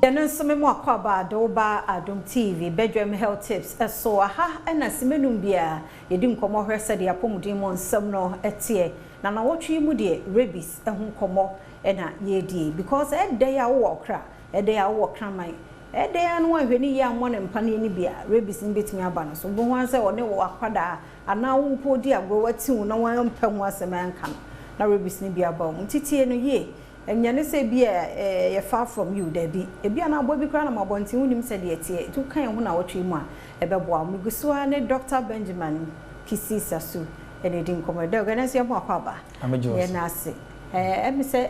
Ɛno nso me ma akwaaba de woba Adom TV Bedroom Health Tips. Ɛso aha ɛna simenum bia yɛdi nkɔmmɔ hwɛ sɛdeɛ apɔmuden mu nsɛm no ɛteɛ. Na nawɔtwe mu deɛ, rabies ɛho nkɔmmɔ ɛna yɛdie, because ɛdɛ a wowɔ ɔkra, ɛdɛ a wowɔ kraman, ɛdɛ a no wanhwɛ ne yie ammɔ ne mpaneɛ no bi a, rabies no bɛtumi aba no so. Wobɛhu sɛ ɔne wɔ akwadaa anaa wo mpo di agorɔ, wati wo na wampɛ ho asɛm anka no na rabies no bi aba wo mu. Ntitie no yie, ɛnyɛ ne sɛ bi a ɛyɛ far from you. Daabi, ebi a na aboa bi koraa na abɔnten, wonim sɛ deɛ teɛ. Nti woka yɛn ho na wɔtwe mu a, ɛbɛboa wo. Megu so a ne Dr Benjamin Kisi Sasu ɛna ɛdi nkɔmmɔ. Dɛ ɔgɛnɛ nso yɛmo akɔ aba. Yɛn ase ɛmi sɛ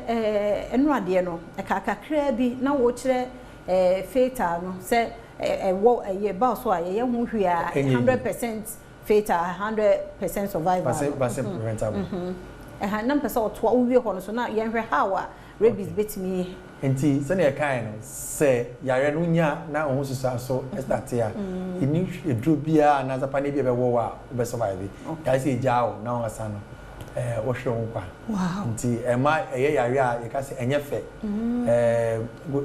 ɛno adeɛ no ɛka kakraa bi na wɔkyerɛ fatal no sɛ ɛwɔ ɛyɛ ba so a yɛyɛ ho hwee a, 100% fatal, 100% survival. Base preventable. Ɛha na mpɛ sɛ ɔtoa wowie hɔ no so na yɛnhwɛ how a rabies bɛtumi. Nti sɛnea ɛkae no sɛ yare no nya na ɔho susa so ɛstart a, ɛni eduro biara anaasɛ paneɛ bi a ɛbɛwɔ wɔ a wobɛ survive. Yare sɛ egyaa wo na wɔn no wɔhwɛ wo nkwa. Nti ɛma ɛyɛ yare a yɛka sɛ ɛnyɛ fɛ.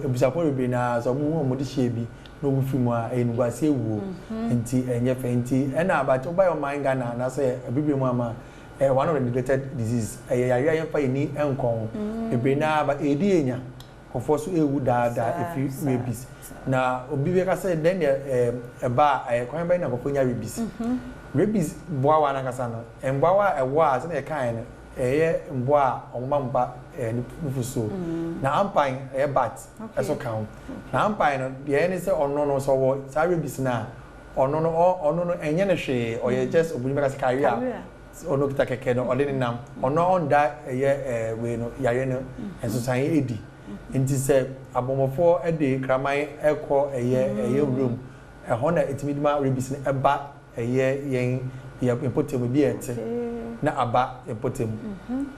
Ebusuafoɔ bebree na sɛ ɔmo hu ɔmo de hyia bi na ɔmo firi mu a, ɛyɛ nuguase ewuo. Nti ɛnyɛ fɛ. Nti ɛna abakyɛ ɔba yɛ ɔman Ghana anaasɛ abibire mu ama ɛyɛ one of the neglected disease. Ɛyɛ yare a yɛmfa yɛn ni nkɔ ho bebree naa ba edi enya kɔfoɔ so ewu daadaa efiri rabies. Na obi bɛka sɛ dɛn deɛ ɛba a, ɛyɛ kwan bɛn na kɔfoɔ nya rabies? Rabies mboawa nankasa no, mboawa a ɛwɔ a sɛdeɛ yɛkaeɛ no, ɛyɛ mboa a wɔn ma mba nufusuo na ampan ɛyɛ bat ɛso ka ho. Na ampan no deɛ ɛyɛ ne sɛ ɔno no sɛ ɔwɔ saa rabies no a, ɔno no ɛnyɛ no hwee. Ɔyɛ just obìnrin bɛka sɛ carrier. Ɔno kita kɛkɛ no ɔde ne nam, ɔno ɔnda ɛyɛ wei no yare no nsesaeɛ edi. Nti sɛ abɔmmɔfoɔ de kraman ɛkɔ ɛyɛ wuram ɛhɔ na ɛtumi de ma rabies no ɛba ɛyɛ yɛn yɛ mpɔtam bi a ɛte na aba mpɔtam.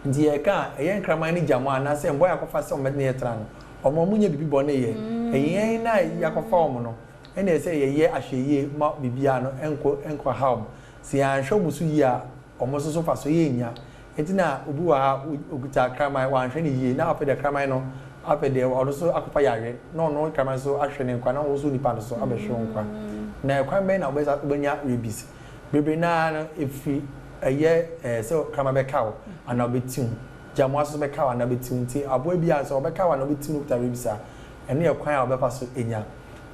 Nti yɛka a, ɛyɛ nkraman no gya mu anaasɛ mboa yɛakɔfa sɛ ɔmo ne yɛ tena no, ɔmo nyɛ biribi bɔne yɛ ɛyɛ yɛn na yɛakɔfa wɔn no. Ɛna ɛsɛ yɛyɛ ahwɛyie ma biribiara no ɛnkɔ ha wɔn. Sɛ yɛanhwɛ wɔn so yie a, wɔn nso so fa so yɛ nya. Nti na obi wɔ ha, okuta kraman, wanhwɛ ne yie na afei deɛ kraman no afei deɛ ɔno nso akɔfa yare na ɔno kraman nso ahwɛ ne nkwa na ɔno nso nipa no so abɛhwɛ wɔn nkwa. Na ɛkwan bɛn na wobɛnya rabies? Bebree naa no efiri ɛyɛ sɛ kraman bɛka wo anaa ɔbɛti wo, gyamoa nso bɛka wo anaa ɔbɛti wo. Nti aboa bi a sɛ ɔbɛka wo anaa ɔbɛti wo no kuta rabies a, ɛno yɛ kwan a ɔbɛfa so enya.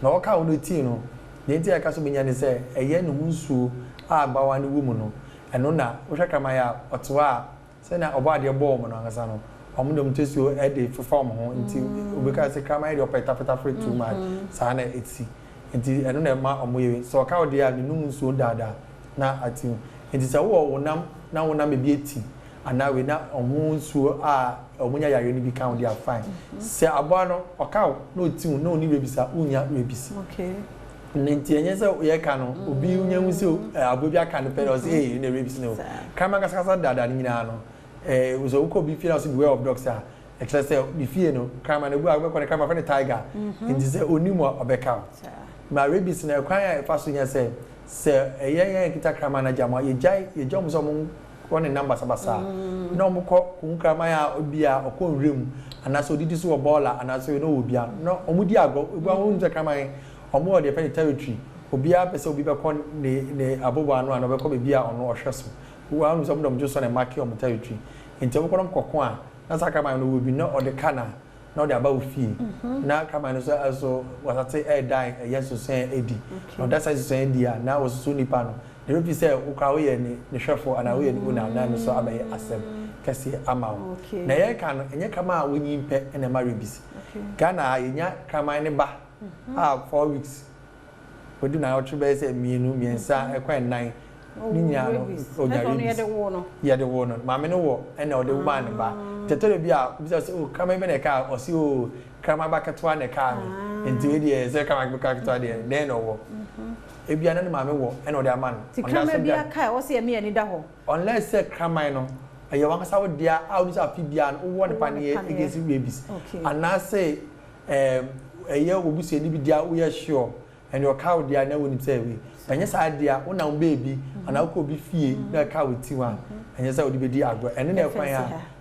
Na ɔka wo no tii no deɛ, nti a yɛka so bɛnya ne sɛ ɛyɛ ne ho nsuo a abawa no wɔ mu no. Ɛno na wohwɛ kraman a ɔte hɔ a, sɛnea ɔbɔ adeɛ bɔɔ wɔn no ankasa no, wɔn de wɔn tɛsuo de fefa wɔn ho. Nti obi ka sɛ kraman deɛ ɔpɛ tafetafere too much, saa na eti. Nti ɛno na ɛma wɔn yɛ sɛ ɔka wo deɛ a ne num nsuo daadaa na ate mu. Nti sɛ wowɔ wo nam na wo nam ebi eti anaa wei na ɔho nsuo a wɔn nya yareɛ no bi ka wo deɛ a, fine. Sɛ aboa no ɔka wo na oti wo na ɔni rabies a, wonya rabies. Ne nti ɛnyɛ sɛ yɛka no obi nya hu sɛ aboa bi aka no pɛ na ɔsɛ ee ne rabies no. Kraman kasakasa daadaa no nyinaa no, sɛ wokɔ obi fie na ɔsɛ beware of dogs a, ɛkyerɛ sɛ ne fie no kraman no egu a wobɛkɔ ne kraman fɛ ne tiger. Nti sɛ onim a, ɔbɛka wo. Ma rabies no, ɛkwan a ɛfa so nya sɛ ɛyɛ yɛn kita kraman no agya mu a, yɛgyae yɛgya wɔn sɛ wɔn kɔ ne nam basabasa na wɔn kɔ kun kraman a obi a ɔkɔ nwura mu anaasɛ odidi so wɔ bɔɔla anaasɛ ɔno wɔ bia na wɔn di agorɔ. Ebi a wɔn sɛ kraman wɔn wɔ deɛ fɛ ne territory. Obiara pɛ sɛ obi bɛkɔ ne abobo ano a na ɔbɛkɔ beebi a ɔno ɔhwɛ so. Wɔn sɛ wɔn de wɔn so na ɛmark wɔn territory. Nti wɔn kɔ na wɔn kɔko a, na saa kraman no wɔ bi na ɔde ka na ɔde aba wo fie na kraman no so ɛso wɔsate ɛɛdan ɛyɛ nsosoɛ edi na ɔda saa nsosoɛ edi a, na wɔsoso nipa no na ebi sɛ wokora woyɛ ne hwɛfo anaa woyɛ ne owner na no so abɛyɛ asɛm kɛseɛ ama wo. Na yɛreka no, ɛnyɛ kraman a wɔnyin pɛ ɛna ɛma rabies. Ghana ha yɛnya kraman ne ba a 4 weeks wɔdi na ɔtwe bɛyɛ sɛ mmienu, mmiɛnsa, ɛkɔ ɛnan ne nyinaa no ɔnya rabies. Yɛde wo no, maame no wɔ ɛna ɔde maa ne ba. Tɛtɛrɛ bi a obisa sɛ, "O, kraman bɛ na ɛka?" Ɔsi, "O, kraman ba ketewa na ɛka mi." Nti wei deɛ sɛ kraman ba ketewa deɛ dɛn na ɔwɔ ebia na ne maame wɔ ɛna ɔde ama no. Ti kraman bi aka a, wɔsi ɛmi ani da hɔ. Unless sɛ kraman no ɛyɛ wankasa wo dea a wodi sɛ afi bia no wowɔ ne paneɛ against rabies anaasɛ ɛyɛ obusuani bi dea, woyɛ sure ɛne ɔka wo dea na wonim sɛ wei ɛnyɛ saa dea wonam beebi anaa wokɔ obi fie na ɛka wo ti ho a. Ɛnyɛ sɛ wode bɛdi agorɔ. Ɛno na ɛkwan a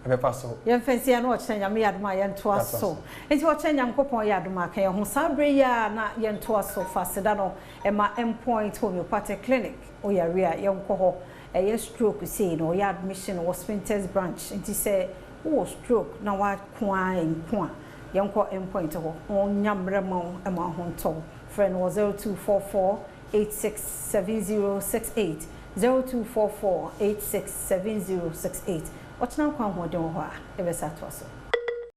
ɛbɛfa so. Yɛmfa nsi ha na ɔkyena Nyame yɛ adom a yɛntoa so. Nti ɔkyena Nyankopɔn yɛ adom a ka yɛn ho saa berɛ yi ara na yɛntoa so. Fa aseda no ma Mpoint Homeopathic Clinic. Woyare a yɛnkɔ hɔ. Ɛyɛ stroke sei no ɔyɛ admission wɔ Spintex branch. Nti sɛ wowɔ stroke na woako ara nko a yɛnkɔ Mpoint hɔ na wɔnya mmerɛ ma wo ma wo ho ntɔ wo. Frɛ no wɔ 0244 867068, 0244 867068. Ɔkyena nkwa ahoɔden wɔ hɔ a, yɛbɛsa atoa so.